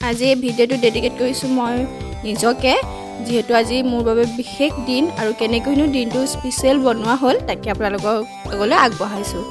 আজি এই ভিডিঅ'টো ডেডিকেট কৰিছোঁ মই নিজকে, যিহেতু আজি মোৰ বাবে বিশেষ দিন আৰু কেনেকৈনো দিনটো স্পেচিয়েল বনোৱা হ'ল তাকে আপোনালোকৰ আগলৈ আগবঢ়াইছোঁ।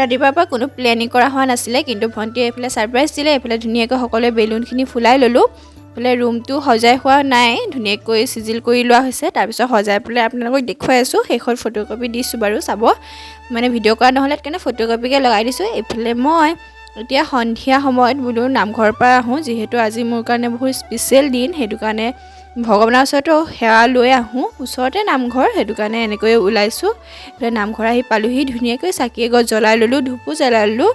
ৰাতিপুৱাৰ পৰা কোনো প্লেনিং কৰা হোৱা নাছিলে, কিন্তু ভণ্টিয়ে এইফালে ছাৰপ্ৰাইজ দিলে। এইফালে ধুনীয়াকৈ সকলোৱে বেলুনখিনি ফুলাই ল'লোঁ। এইফালে ৰুমটো সজাই হোৱা নাই, ধুনীয়াকৈ চিজিল কৰি লোৱা হৈছে। তাৰপিছত সজাই পেলাই আপোনালোকক দেখুৱাই আছোঁ। শেষত ফটোকপি দিছোঁ বাৰু, চাব, মানে ভিডিঅ' কৰা নহ'লে সেইকাৰণে ফটোকপিকে লগাই দিছোঁ। এইফালে মই এতিয়া সন্ধিয়া সময়ত বোলো নামঘৰৰ পৰা আহোঁ, যিহেতু আজি মোৰ কাৰণে বহুত স্পেচিয়েল দিন, সেইটো কাৰণে ভগৱানৰ ওচৰতো সেৱা লৈ আহোঁ। ওচৰতে নামঘৰ, সেইটো কাৰণে এনেকৈয়ে ওলাইছোঁ। এইফালে নামঘৰ আহি পালোহি, ধুনীয়াকৈ চাকি এগছ জ্বলাই ল'লোঁ, ধূপো জ্বলাই ল'লোঁ।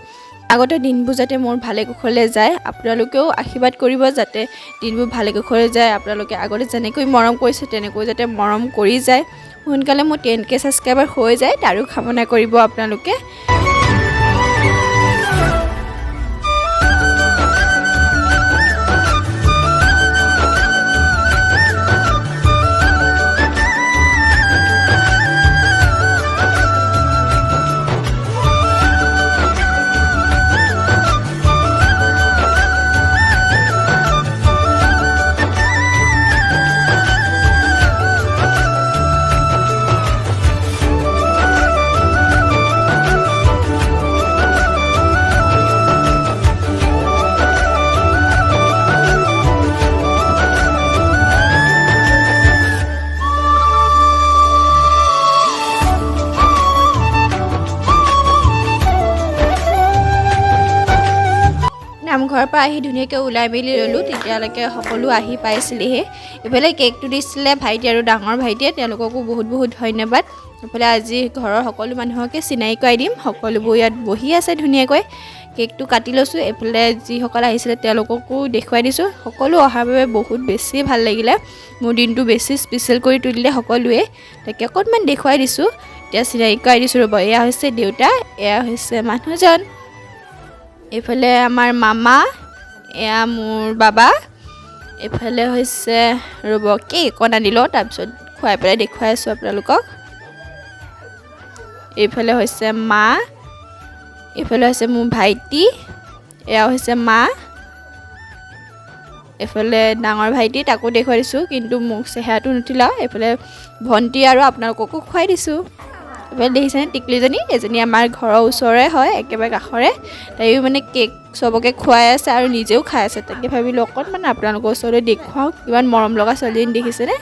আগতে দিনবোৰ যাতে মোৰ ভালে কুশলে যায়, আপোনালোকেও আশীৰ্বাদ কৰিব যাতে দিনবোৰ ভালে কুশলে যায়। আপোনালোকে আগতে যেনেকৈ মৰম কৰিছে তেনেকৈ যাতে মৰম কৰি যায়। সোনকালে মোৰ 10K ছাবস্ক্ৰাইবাৰ হৈ যায়, তাৰো কামনা কৰিব আপোনালোকে। নামঘৰৰ পৰা আহি ধুনীয়াকৈ ওলাই মেলি ল'লোঁ, তেতিয়ালৈকে সকলো আহি পাইছিলেহি। ইফালে কেকটো দিছিলে ভাইটি আৰু ডাঙৰ ভাইটিয়ে, তেওঁলোককো বহুত বহুত ধন্যবাদ। ইফালে আজি ঘৰৰ সকলো মানুহকে চিনাকি কৰাই দিম, সকলোবোৰ ইয়াত বহি আছে ধুনীয়াকৈ। কেকটো কাটি লৈছোঁ। এইফালে যিসকল আহিছিলে তেওঁলোককো দেখুৱাই দিছোঁ। সকলো অহাৰ বাবে বহুত বেছি ভাল লাগিলে, মোৰ দিনটো বেছি স্পেচিয়েল কৰি তুলিলে সকলোৱে, তাকে অকণমান দেখুৱাই দিছোঁ। এতিয়া চিনাকি কৰাই দিছোঁ ৰ'ব। এয়া হৈছে দেউতা, এয়া হৈছে মানুহজন, এইফালে আমাৰ মামা, এয়া মোৰ বাবা, এইফালে হৈছে ৰ'ব কেক অকণ আনি লওঁ, তাৰপিছত খুৱাই পেলাই দেখুৱাই আছোঁ আপোনালোকক। এইফালে হৈছে মা, এইফালে হৈছে মোৰ ভাইটি, এয়া হৈছে মা, এইফালে ডাঙৰ ভাইটি, তাকো দেখুৱাই দিছোঁ, কিন্তু মোক চেহেৰাটো নুঠিলে। এইফালে ভণ্টি আৰু আপোনালোককো খুৱাই দিছোঁ। এইফালে দেখিছেনে টিকলিজনী, এজনী আমাৰ ঘৰৰ ওচৰৰে হয়, একেবাৰে কাষৰে। তাইও মানে কেক চবকে খুৱাই আছে আৰু নিজেও খাই আছে। তাকে ভাবিলোঁ অকণমান আপোনালোকৰ ওচৰলৈ দেখুৱাওঁ, কিমান মৰম লগা ছোৱালীজনী দেখিছেনে।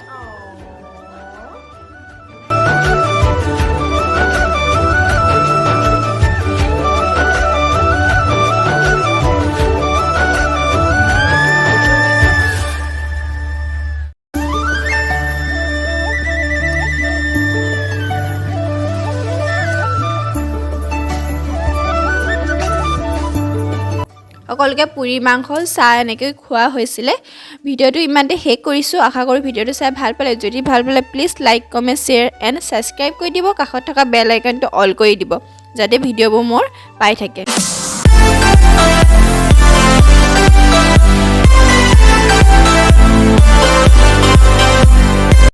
সকলোকে পুৰি মাংস চাহ এনেকৈ খোৱা হৈছিলে। ভিডিঅ'টো ইমানতে শেষ কৰিছোঁ। আশা কৰোঁ ভিডিঅ'টো চাই ভাল পালে। যদি ভাল পালে please like, comment, share and subscribe কৰি দিব। কাষত থকা বেল আইকনটো অল কৰি দিব, যাতে ভিডিঅ'বোৰ মোৰ পাই থাকে।